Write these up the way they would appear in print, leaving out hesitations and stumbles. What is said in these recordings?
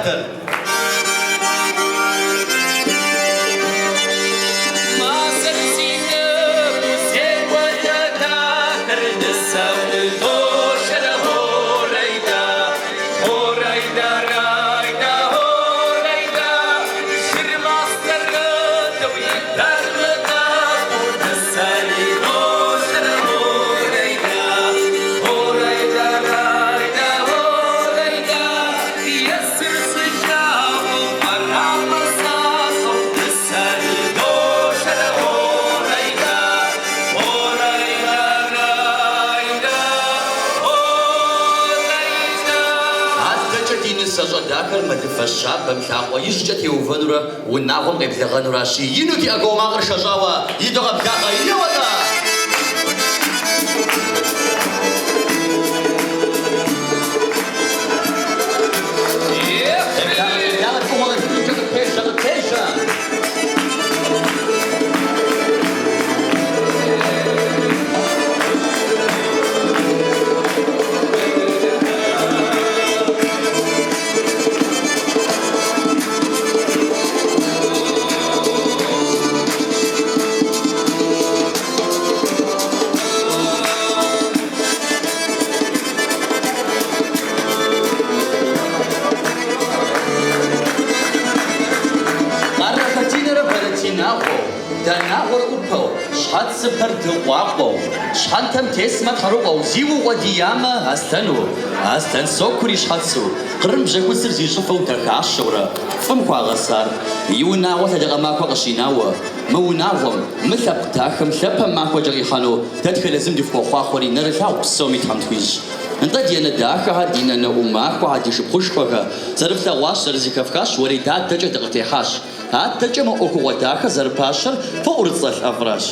адэр. Мазэр си нэгу зекӏуэ дахэр нысэу ныношэрэ, Орайда, орайда, райда, орайда, шыр мастэрыдэу и дэрмыдэгъуу нысэр иношэрэ, орайда, орайда, райда, орайда, езыр сылъагъуу фӏэрафӏэ защӏэу нысэр иношэрэ, орайда, орайда, райда, орайда. Адэкӏэ ди нысащӏэ дахэр мэлыфэ щабэм лъакъуэ ижькӏэ теувэнурэ унагъуэм къеблэгъэнуращи, ину ди ӏэгуауэ макъыр шэщӏауэ идогъэблагъэ. Еуэ-тӏэ! Къеблагъэ, къеблагъэ, фӏыгъуэ къехыжкӏэ къытпежьэ, къытпежьэ! Къарэхэтинэрэ Бэрэтинагъуэу, Данагъуэр ӏупэу, щхьэцыпэр дыкъуакъуэу, щхьэнтэм тесмэ тхьэрыкъуэу, зиукъуэдиямэ аслъэну, аслъэн сокур и щхьэцу, Кърым бжьэхуцыр зи щӏыфэу дахащэурэ, фӏым хуагъэсар, и унагъуэ лъэдакъэ махуэ къыщинауэ, мы унагъуэм, мы лъэпкъ дахэм лъапэ махуэкӏэ къихьэну дэтхэнэ зым дыхуохъуахъуэри нэрылъагъу псоми Тхьэм тхуищӏ. Нтӏэ, ди анэ дахэхэр, ди нанэ ӏумахуэхэр, ди шыпхъушхуэхэр, зэрыфлъэгъуащ, зэрызэхэфхащ, уэредадэкӏэ дыкъытехьащ. Адэкӏэ мы ӏуэхугъуэ дахэр зэрыпащэр фоӏурыцӏэ лӏэфӏращ.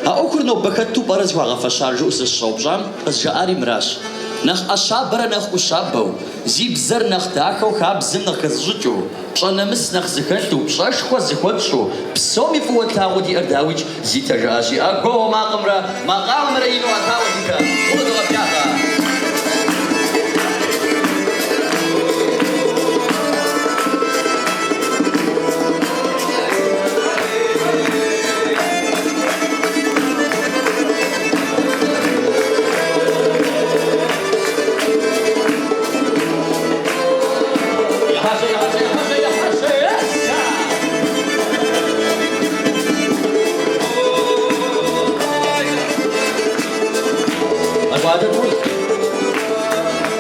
А ӏуэхур нобэ хэту пӏэрэ зыхуагъэфэщар жыӏэу сыщыщӏэупщӏам, къызжаӏари мыращ. Нэхъ ӏэ щабэрэ нэхъ ӏу щабэу, зи бзэр нэхъ дахэу хабзэм нэхъ хэзыщӏыкӏыу, пщӏэ нэмыс нэхъ зыхэлъу, пщӏэшхуэ зыхуэтщӏу, псоми фӏыуэ тлъагъуу диӏэр дауикӏ Зитэ жаӏащи, ӏэгуауэ макъымрэ макъамэмрэ ину ӏэтауэ Зитэ, укъыдогъэблагъэ. Ехьэжьэ, ехьэжьэ, ехьэжьэ, ехьэжьэ, есэ! Къэкӏуатэ тӏур.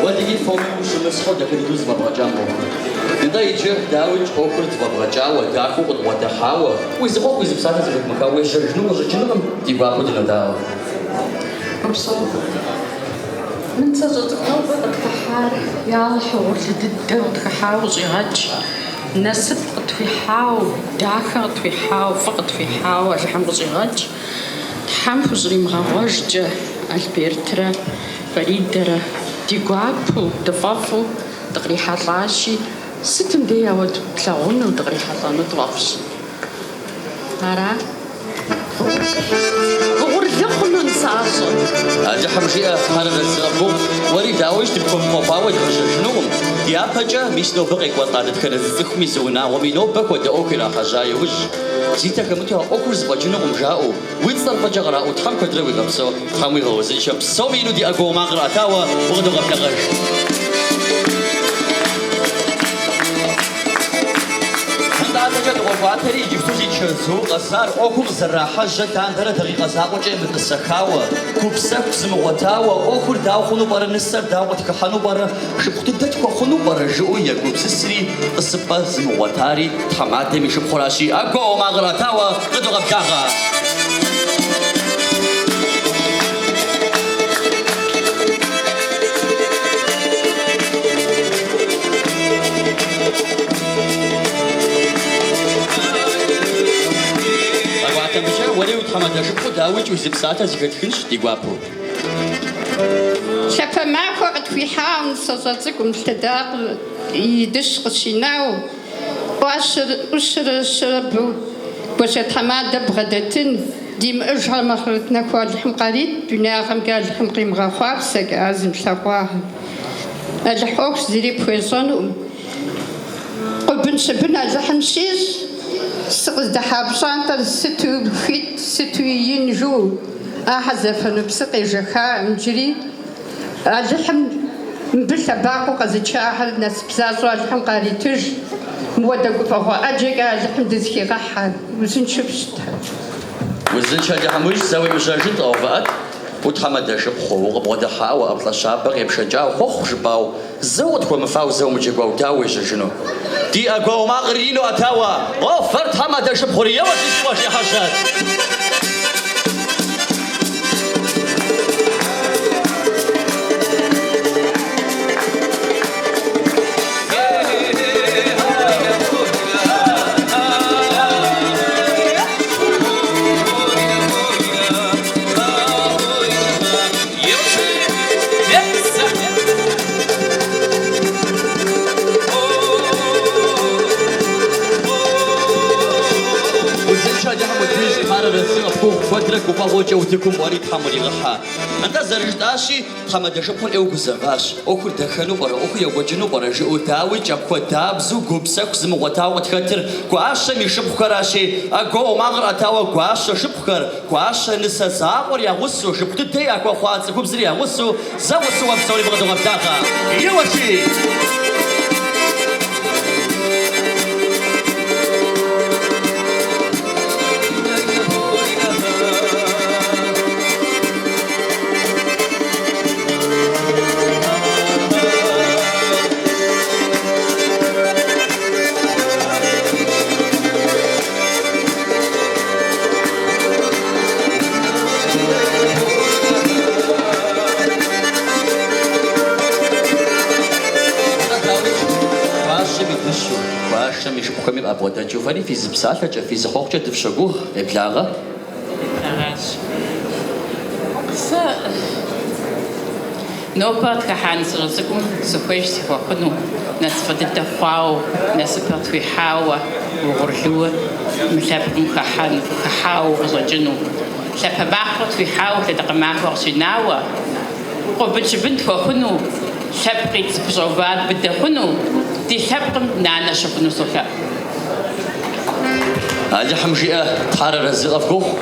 Уэлэхьи, фоми ущымысхьу дахэ дыдэу зэфӏэбгъэкӏа мы ӏуэхур. Нтӏэ иджы, дауикӏ, ӏуэхур зэфӏэбгъэкӏауэ, дахэу къыдбгъэдыхьауэ, уи зы хъуэхъу, уи зы псалъэ зэхэдмыхауэ уежьэжыну къыщӏэкӏынкъым, ди гуапэу дынодаӏуэ. Упсэу. Мы нысащӏэ цӏыкӏу нобэ къытхыхьар, Ялыхь, угъурлы дыдэу къытхыхьауэ къыщӏигъэкӏ. Насып къытхуихьауэ, дахэ къытхуихьауэ, фӏы къытхуихьауэ Алыхьым къыщӏигъэкӏ. Тхьэм хущӏримыгъэгъуэжкӏэ Альбертрэ Фаридэрэ ди гуапэу, дыфӏэфӏу дыкърихьэлӏащи, сытым дей ауэ тлъагъуну дыкърихьэлӏэну тфӏэфӏщ. Ара? Угъурлы хъуну нысащӏэ. Алыхьым жиӏэ, Тхьэр арэзы къыпхухъу, уэри дауикӏ дыпхуэмыхъуэхъуауэ дгъэжьэжынукъым. Дяпэкӏэ, мис нобэ къекӏуэлӏа дэтхэнэ зы цӏыхуми зы унагъуэми нобэ хуэдэ ӏуэху ирахьэжьа иужь, Зитэ хэмыту а ӏуэхур зэфӏэкӏынукъым жаӏэу, уи цӏэр фӏыкӏэ къраӏуэу Тхьэм куэдрэ уигъэпсэу, Тхьэм уигъэузыншэ, псоми ину ди ӏэгуауэ макъыр ӏэтауэ укъыдогъэблэгъэж. Нтӏэ, адэкӏэ дыкъокӏуатэри, иджыпсту зи чэзу къэсар ӏуэхур къызэрырахьэжьэ лъандэрэ дакъикъэ закъуэкӏэ емытӏысэхауэ, гупсэху зымыгъуэтауэ, ӏуэхур дауэ хъуну пӏэрэ, нысэр дауэ къытхыхьэну пӏэрэ, шыпхъу дыдэ тхуэхъуну пӏэрэ жыӏэу егупсысри, тӏысыпӏэ зымыгъуэтари тхьэмадэм и шыпхъуращи, ӏэгуауэ макъыр ӏэтауэ къыдогъэблагъэ. Къэкӏуатэ мыбыкӏэ, уэри уи тхьэмадэ шыпхъуу дауикӏ уи зы псалъэ зэхэтхынщ ди гуапэу. Лъапэ махуэ къытхуихьауэ нысащӏэ цӏыкӏум лъэдакъэ и дыщ къыщинауэ, ӏущрэ щабэу гуащэ тхьэмадэ бгъэдэтын, димыӏэжхэм ахърэт нэху Алыхьым къарит, дунеягъэмкӏэ Алыхьым къимыгъэхъуапсэкӏэ ар зымылъэгъуахэр. Алыхь ӏуэхущ зыри пхуещӏэнукъым. Къубын-щыбын Алыхьым щищӏ, сыкъыздыхьа пщӏантӏэр сыту хуит, сыту ин жу, ахэр зэфэну псы къежэха иджыри. Алыхьым мыбы лъэбакъуэу къэзычахэр насып защӏэу Алыхьым къаритыж, мыуэдэ гуфӏэгъуэ ӏэджэкӏэ Алыхьым дызыхигъэхьэ, узыншэу фыщыт. Узыншэ Алыхьым уищӏ, зэ уемыжьэжын, къэувыӏэт. Утхьэмадэ шыпхъуу, укъыбгъэдыхьауэ, ӏэплӏэ щабэ къепшэкӏауэ, хъуэхъу жыпӏауэ, зэ укъытхуэмыфауэ, зэ умыджэгуауэ, дауэ уежьэжыну? Ди ӏэгуауэ макъыр ину ӏэтауэ, къофэр тхьэмадэ шыпхъур, еуэ си къуэш ехьэжьэт! Узыншэ Алыхьым утхуищӏ, Тхьэр арэзы къыпхухъу, куэдрэ гуфӏэгъуэкӏэ утыкум уэри Тхьэм уригъыхьэ. Нтӏэ, зэрыжытӏащи, тхьэмадэ шыпхъур ӏейуэ гузэващ. ӏуэхур дахэну пӏэрэ, ӏуэхур екӏуэкӏыну пӏэрэ жиӏэу, дауикӏ, апхуэдабзэу гупсэху зымыгъуэтауэ къытхэтыр гуащэм и шыпхъухэращи, ӏэгуауэ макъыр ӏэтауэ гуащэ шыпхъухэр, гуащэ нысэ закъуэр я гъусэу, шыпхъу дыдэ яхуэхъуа цӏыхубзыр я гъусэу, зэгъусэу уэ псори фыкъыдогъэблагъэ. Еуэши! Гуащэм и дыщу, гуащэм и шыпхъухэми къабгъэдэкӏыу фэри фи зы псалъэкӏэ, фи зы хъуэхъукӏэ дыфщогугъ, къеблагъэ. Аращ. Сэ нобэ къытхыхьа нысащӏэ цӏыкӏум сыхуейщ сехъуэхъуну, насыпфӏэ дыдэ хъуауэ, насыпыр къытхуихьауэ, угъурлыуэ мы лъэпкъым хыхьэну, хыхьауэ къыщӏэкӏыну. Лъапэ махуэ къытхуихьауэ, лъэдакъэ махуэ къыщинауэ, къубын-щыбын тхуэхъуну, лъэпкъи зыпыщӏэувар быдэ хъуну, ди лъэпкъым нанэ щыхъуну солъэӏу. Алыхьым жиӏэ, Тхьэр арэзы къыфхухъу.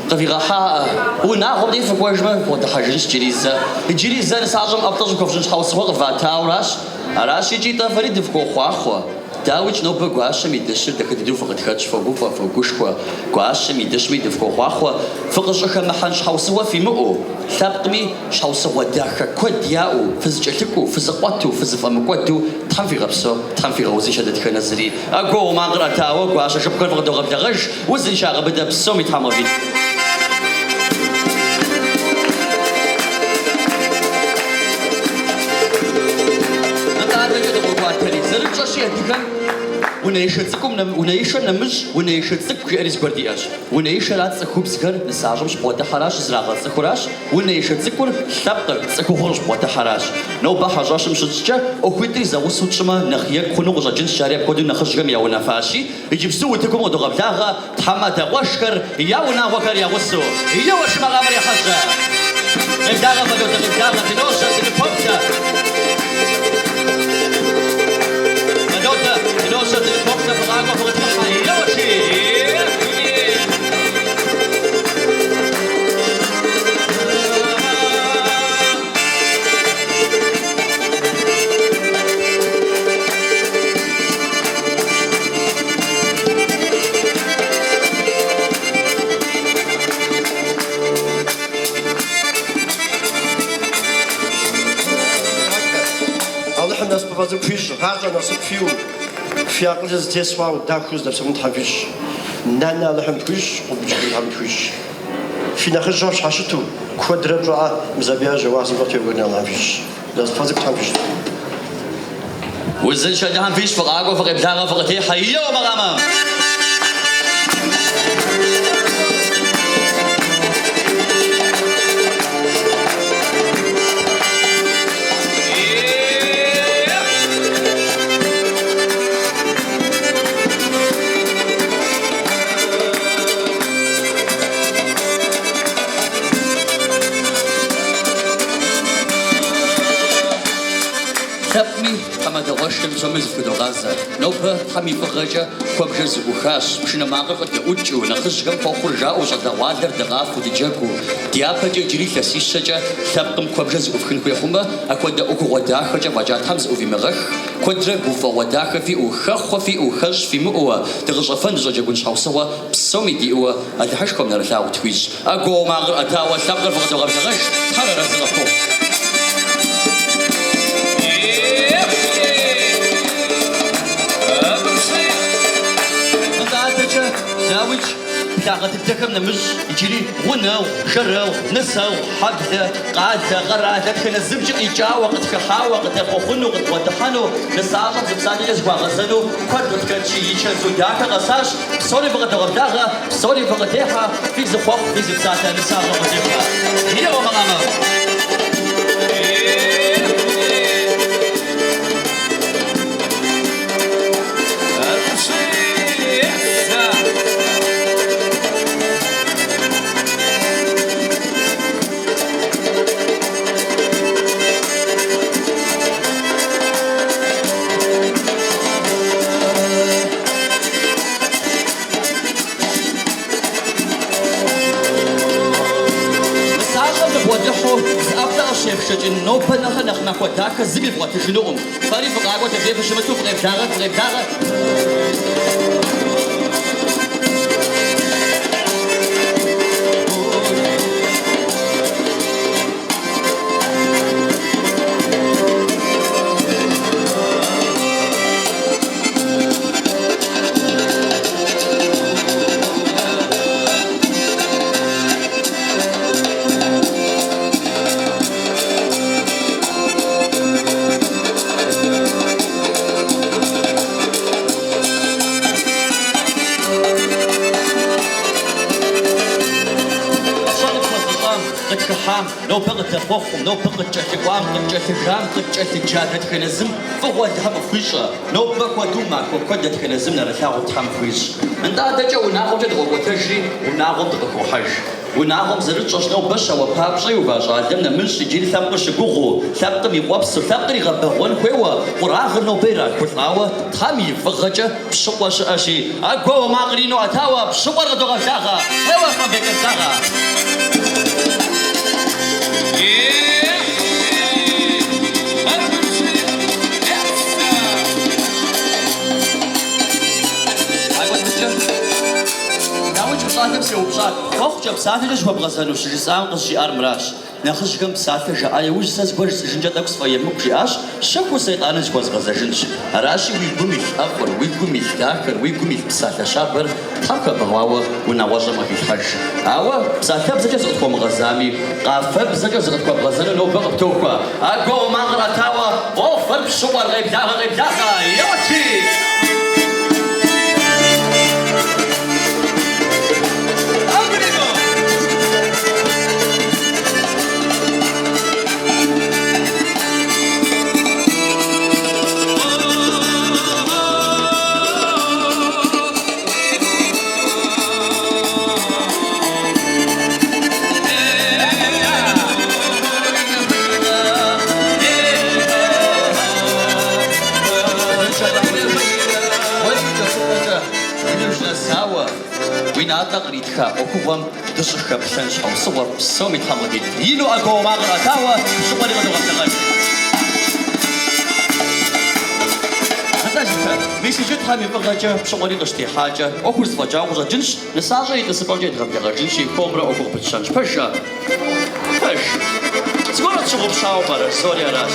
Къывигъэхьа унагъуэм дей фыкӏуэжмэ, фыбгъэдыхьэжынщ иджыри зэ. Иджыри зэ нысащӏэм ӏэплӏэ щӏыхуэфщӏын щхьэусыгъуэ къыватауращ. Аращ икӏи тӏэ фэри дыфхуохъуахъуэ. Дауикӏ, нобэ гуащэм и дыщыр дахэ дыдэу фыкъытхэтщ, фогуфӏэ, фогушхуэ. Гуащэм и дыщми дыфхуохъуахъуэ, фыкъыщӏыхэмыхьэн щхьэусыгъуэ фимыӏэу, лъэпкъми щхьэусыгъуэ дахэ куэд яӏэу, фызэкӏэлъыкӏуэу, фызэкъуэту, фызэфӏэмыкӏуэду Тхьэм фигъэпсэу, Тхьэм фигъэузыншэ дэтхэнэ зыри. ӏэгуауэ макъыр ӏэтауэ, гуащэ шыпхъухэр фыкъыдогъэблэгъэж, узыншагъэ быдэ псоми Тхьэм къывит. Нтӏэ, адэкӏэ дыкъокӏуатэри, зэрытщӏэщи, адыгэм унэишэ цӏыкӏум, унэишэм нэмыщӏ, унэишэ цӏыкӏу жиӏэри зыгуэр диӏэщ. Унэишэрат цӏыхубзхэр нысащӏэм щыбгъэдыхьэращ, зрагъэцӏыхуращ, унэишэ цӏыкӏур лъэпкъыр, цӏыхухъур щыбгъэдыхьэращ. Нобэ хьэщӏэщым щытщӏкӏэ, ӏуэхуитӏри зэгъусэу тщӏымэ, нэхъ екӏу хъуну къыщӏэкӏынщ, жари апхуэдэу нэхъыжьхэм я унафащи, иджыпсту утыкум къыдогъэблагъэ тхьэмадэ къуэшхэр я унагъуэхэр я гъусэу. Еуэ, шы макъамэр ехьэжьэ! Къеблагъэ, Фэдотэ, къеблагъэ, дыножьэ, дыныпоплъэ! Фэдотэ, дыножьэ, дыныпоплъэ, фыкъакӏуэ, фыкъытхыхьэ! Еуэ, ши! Алыхьым насыпыфӏэ цӏыкӏу фищӏ, гъащӏэ насып фиӏэу, фи акъылыр зэтес хъуауэ дахэу здэпсэун Тхьэм фищӏ. Нанэ Алыхьым тхуищӏ, къубын-щыбын Тхьэм тхуищӏ. Фи нэхъыжьхэр фщхьэщыту, куэдрэ пщӏэӏэ мы сабийхэр жьэуасэм щӏэтеувэн Алыхьым фищӏ. Насыпыфӏэ цӏыкӏу Тхьэм фищӏ. Узыншэ Алыхьым фищӏ, фыкъакӏуэ, фыкъеблагъэ, фыкъытехьэ, еуэ макъамэм! Лъэпкъми, тхьэмадэ. Адэ къуэшхэм псоми зыфхудогъазэ. Нобэ Тхьэм и фӏыгъэкӏэ куэбжэр зэӏухащ, пшынэ макъыр къыдэӏукӏыу, нэхъыжьхэм хъуэхъур жаӏэу щӏалэгъуалэр дыкъафэу дыджэгуу. Дяпэкӏэ иджыри илъэсищэкӏэ лъэпкъым куэбжэ зэӏуфхын хуей хъумэ, апхуэдэ ӏуэхугъуэ дахэкӏэ фӏэкӏа Тхьэм зэӏувимыгъэх, куэдрэ гуфӏэгъуэ дахэ фиӏэу, хэхъуэ фиӏэу, хэщӏ фимыӏэуэ, дыкъыщӏэфэн дыщӏэджэгун щхьэусыгъуэ псоми диӏэуэ Алыхьышхуэм нэрылъагъу тхуищӏ. ӏэгуауэ макъыр ӏэтауэ лъэпкъыр фыкъыдогъэблэгъэж, Тхьэр арэзы къыфхухъу. Нтӏэ адэкӏэ, дауикӏ, благъэ дыдэхэм нэмыщӏ, иджыри гъунэгъу, жэрэгъу, нысэгъу, хьэблэ, къалэ, къэрал дэтхэнэ зымкӏи къикӏауэ, къытхыхьауэ, къыдэхъуэхъуну, къыдбгъэдыхьэну, нысащӏэм зы псалъэкӏэ зыхуагъэзэну куэд къытхэтщи, и чэзу дахэ къэсащ. Псори фыкъыдогъэблагъэ, псори фыкъытехьэ, фи зы хъуэхъу, фи зы псалъэ нысащӏэм къыжефӏэ. Еуэ макъамэ! Нысащӏэм фыбгъэдыхьэу зы ӏэплӏэ къыщефшэкӏын нобэ нэхърэ нэхъ махуэ дахэ зыми вгъуэтыжынукъым. Фэри фыкъакӏуэ, дэ фыщымыту фыкъеблагъэ, фыкъеблагъэ. Пщӏэ къытхуэзыщӏам, къытхыхьам, нобэ къыдэхъуэхъум, нобэ къыткӏэлъыкӏуам, къыткӏэлъыжам, къыткӏэлъыджа дэтхэнэ зым фӏыгъуэ Алыхьым къыхуищӏэ. Нобэ хуэдэу махуэ куэд дэтхэнэ зым нэрылъагъуу Тхьэм хуищӏ. Нтӏэ адэкӏэ унагъуэмкӏэ дыкъокӏуэтэжри, унагъуэм дыкъыхохьэж. Унагъуэм зэрытщӏэщ нобэ щауэ папщӏэ иува щӏалэм нэмыщӏ иджыри лъэпкъыр щыгугъыу, лъэпкъым и къуэпсу, лъэпкъыр игъэбэгъуэн хуейуэ, къурагъыр нобэ ирахулӏауэ Тхьэм и фӏыгъэкӏэ пщыкъуэ щыӏэщи, ӏэгуауэ макъыр ину ӏэтауэ пщыкъуэр къыдогъэблагъэ, Еуэ, Аслъэнбек къеблагъэ! Дауикӏ, щӏалэм сеупщӏат, хъуэхъукӏэ псалъэкӏэ зыхуэбгъэзэну щыжысӏам къызжиӏар мыращ. Нэхъыжьхэм псалъэ жаӏа иужь сэ зыгуэр жысӏэжынкӏэ тӏэкӏу сфӏэемыкӏу, жиӏащ, щэхуу сэ итӏанэ зыхуэзгъэзэжынщ. Аращи, уи гум илъ ӏэфӏыр, уи гум илъ дахэр, уи гум илъ псалъэ щабэр Тхьэм хэбэгъуауэ унагъуэщӏэм къыхилъхьэж. Ауэ псалъэбзэкӏэ зыкъытхуэмыгъэзами, къафэбзэкӏэ зыкъытхуэбгъэзэну нобэ къыптохуэ. ӏэгуауэ макъыр ӏэтауэ къофэр пщыкъуэр къеблагъэ, къеблагъэ, еуэт-жи! Уи натӏэ къритха ӏуэхугъуэм дыщӏыхэплъэн щхьэусыгъуэр псоми Тхьэм къыдит. Ину ӏэгуауэ макъыр ӏэтауэ пщыкъуэри къыдогъэблэгъэж. Нтӏэ, жытэ, мис иджы Тхьэм и фӏыгъэкӏэ пщыкъуэри къыщытехьакӏэ, ӏуэхур зэфӏэкӏауэ къыщӏэкӏынщ, нысащӏэр и тӏысыпӏэмкӏэ едгъэблэгъэжынщи, хуэмурэ ӏуэхур къыпытщэнщ. Пэжа? Пэж. Зыгуэр къытщыгъупщауэ пӏэрэ? Жызори аращ.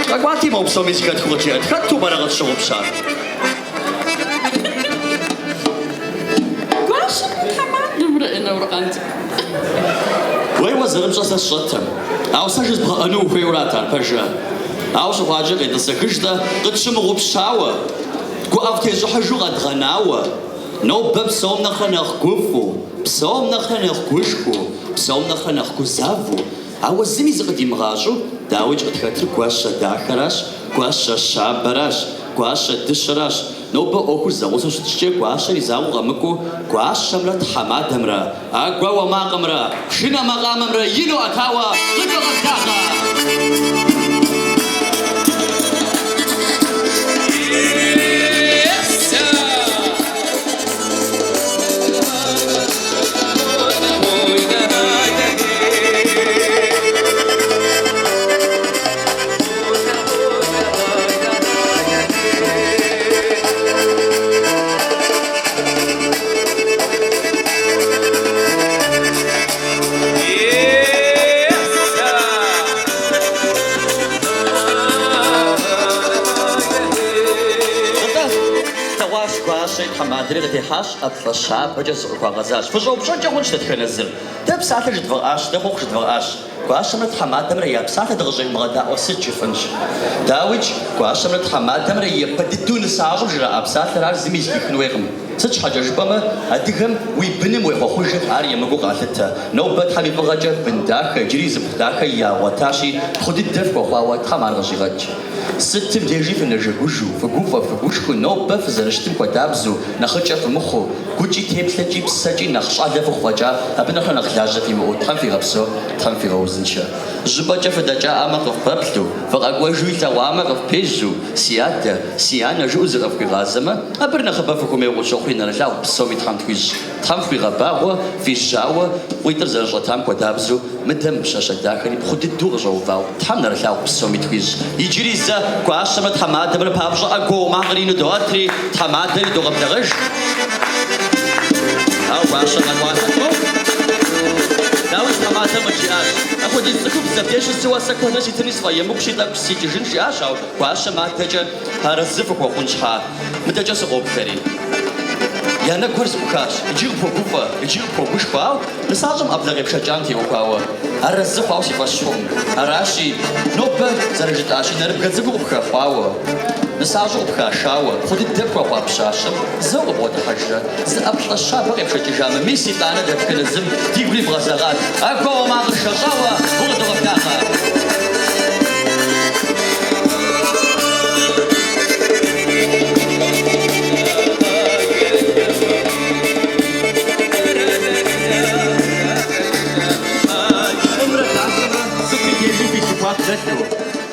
Къэкӏуати, моуэ псоми зэхэтхыу къыджиӏэт. Хэту пӏэрэ къытщыгъупщар? Гуащэмрэ тхьэмадэмрэ, Науркъан цӏыкӏу. Уей, уэ зэрыпщӏэ сэ сщӏэтэм. Ауэ сэ жызбгъэӏэну ухуейуэрат ар, пэжа? Ауэ щыхъуакӏэ къетӏысэхыж-тӏэ, къытщымыгъупщауэ, гуӏэфӏ тещӏыхьыжу къэдгъэнауэ, нобэ псом нэхърэ нэхъ гуфӏу, псом нэхърэ нэхъ гушхуэу, псом нэхърэ нэхъ гузавэу, ауэ зыми зыкъыдимыгъащӏэу, дауикӏ къытхэтыр гуащэ дахэращ, гуащэ щабэращ, гуащэ дыщэращ. Нобэ ӏуэхур зэгъусэу щытщӏкӏэ гуащэр и закъуэ къэмыкӏуэу гуащэмрэ тхьэмадэмрэ, ӏэгуауэ макъымрэ пшынэ макъамэмрэ ину ӏэтауэ къыдогъэблагъэ! тхьэмадэри къытехьащ, ӏэплӏэ щабэкӏэ зыкъыхуагъэзащ. Фыщӏэупщӏэнкӏэ хъунщ дэтхэнэ зыр. Дэ псалъэ жыдвгъэӏащ, дэ хъуэхъу жыдвгъэӏащ. Гуащэмрэ тхьэмадэмрэ я псалъэ дыкъыщӏевмыгъэдаӏуэ сыт жыфӏэнщ. Дауикӏ, гуащэмрэ тхьэмадэмрэ япэ дыдэу нысащӏэм жраӏа псалъэр ар зыми зэхихын хуейкъым. Сыт щхьэкӏэ жыпӏэмэ, адыгэм уи быным уехъуэхъужыр ар емыкӏуу къалъытэ. Нобэ Тхьэм и фӏыгъэкӏэ бын дахэ, иджыри зыпхъу дахэ ягъуэтащи, пхъу дыдэ фхуэхъуауэ Тхьэм ар къыщӏигъэкӏ. Сытым дежи фынэжэгужу, фыгуфӏэ, фыгушхуэу, нобэ фызэрыщытым хуэдабзэу, нэхъыкӏэ фымыхъуу, гукӏи теплъэкӏи псэкӏи нэхъ щӏалэ фыхъу фӏэкӏа, абы нэхърэ нэхъ лажьэ фимыӏэу Тхьэм фигъэпсэу, Тхьэм фигъэузыншэ. Жьыпӏэкӏэ фыдэкӏаӏэмэ къыфпэплъэу, фыкъэкӏуэжу илъэгъуамэ къыфпежьэу, си адэ, си анэ жиӏэу зыкъыфхуигъазэмэ, абыр нэхъыбэ фыхуэмейуэ къыщохъури нэрылъагъу псоми Тхьэм тхуищӏ. Тхьэм фхуигъэбагъуэ, фи жьауэ къуитӏыр зэрыщӏэтам хуэдабзэу, мыдэ мы пщащэ дахэри пхъу дыдэу къыщӏэувауэ Тхьэм нэрылъагъу псоми тхуищӏ. Иджыри зэ гуащэмрэ тхьэмадэмрэ папщӏэ ӏэгуауэ макъыр ину доӏэтри, тхьэмадэри догъэблэгъэж. Ауэ гуащэр къэкӏуатэкъым. Дауи, тхьэмадэм къыджиӏащ, Апхуэдиз цӏыхубз абдеж щысыуэ сэ куэдрэ ситыни сфӏэемыкӏущи, тӏэкӏу сикӏыжын жиӏащ, ауэ гуащэм адэкӏэ арэзы фыхуэхъун щхьа. Мыдэкӏэ сыкъоплъэри. Я нэгухэр зэӏухащ, иджы къыпхуогуфӏэ, иджы къыпхуогушхуэ, ауэ нысащӏэм ӏэблэ къепшэкӏам теухуауэ арэзы хъуауэ си фӏэщ хъукъым. Аращи, нобэ зэрыжытӏащи, нэрыбгэ цӏыкӏуу къыпхэхъуауэ, нысащӏэу къыпхашауэ, пхъу дыдэ пхуэхъуа пщащэм зэ укъыбгъэдыхьэжрэ, зы ӏэплӏэ щабэ къепшэкӏыжамэ, мис итӏанэ дэтхэнэ зым дигури бгъэзэгъат, ӏэгуауэ макъыр шэщӏауэ укъыдогъэблагъэ. Фӏымрэ дахэмрэ сытым дежи фи зэхуаку дэлъу,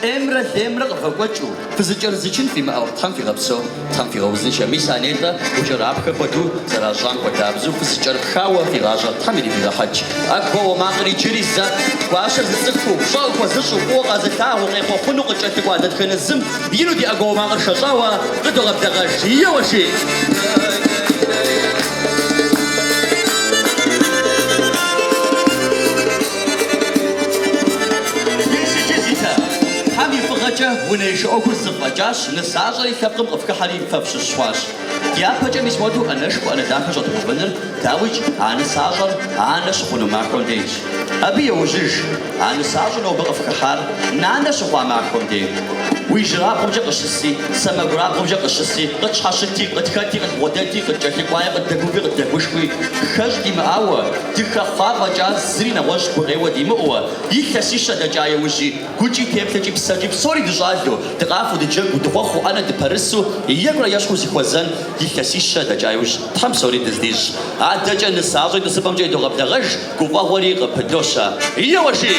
ӏеймрэ леймрэ къывэкӏуэкӏыу, фызыкӏэрызычын фимыӏэу Тхьэм фигъэпсэу. Тхьэм фигъэузыншэ. Мис а нетӏэ укӏэрапхэ хуэдэу зэращӏам хуэдабзэу фызыкӏэрыпхауэ фи гъащӏэр Тхьэм ирывигъэхьэкӏ. ӏэгуауэ макъыр иджыри зэ гуащэр зыцӏыхуу, пщӏэ хуэзыщӏу, фӏыуэ къэзылъагъуу, къехъуэхъуну къыкӏэлъыкӏуа дэтхэнэ зым ину ди ӏэгуауэ макъыр шэщӏауэ къыдогъэблэгъэж. Еуэ-жи! Мис иджы, Зитэ, Тхьэм и фӏыгъэкӏэ унэишэ ӏуэхур зэфӏэкӏащ, нысащӏэри лъэпкъым къыфхыхьэри фэ фщыщ хъуащ. Дяпэкӏэ мис муэдэу ӏэнэшхуэ, ӏэнэ дахэ щӏэдгъэувэныр, дауикӏ, а нысащӏэр анэ щыхъуну махуэм дежщ. Абы еужьыж, а нысащӏэу нобэ къыфхыхьар нанэ щыхъуа махуэм дей. Уи ижьырабгъумкӏэ къыщыси, сэмэгурабгъумкӏэ къыщыси, къытщхьэщыти, къытхэти, къыдбгъудэти, къыткӏэлъыкӏуаи, къыддэгуфӏи, къыддэгушхуи, хэщӏ димыӏауэ, дыхэхъуа фӏэкӏа зыри нэгъуэщӏ гукъеуэ димыӏэуэ, илъэсищэ дэкӏа иужьи, гукӏи, теплъэкӏи, псэкӏи псори дыщӏалэу, дыкъафэу, дыджэгуу, дыхъуэхъуу, ӏэнэ дыпэрысу, екӏурэ ещхьу зыхуэзэн илъэсищэ дэкӏа иужь Тхьэм псори дыздищӏ. Адэкӏэ нысащӏэри тӏысыпӏэмкӏэ идогъэблэгъэж, гуфӏэгъуэри къыпыдощэ. Еуэ-жи!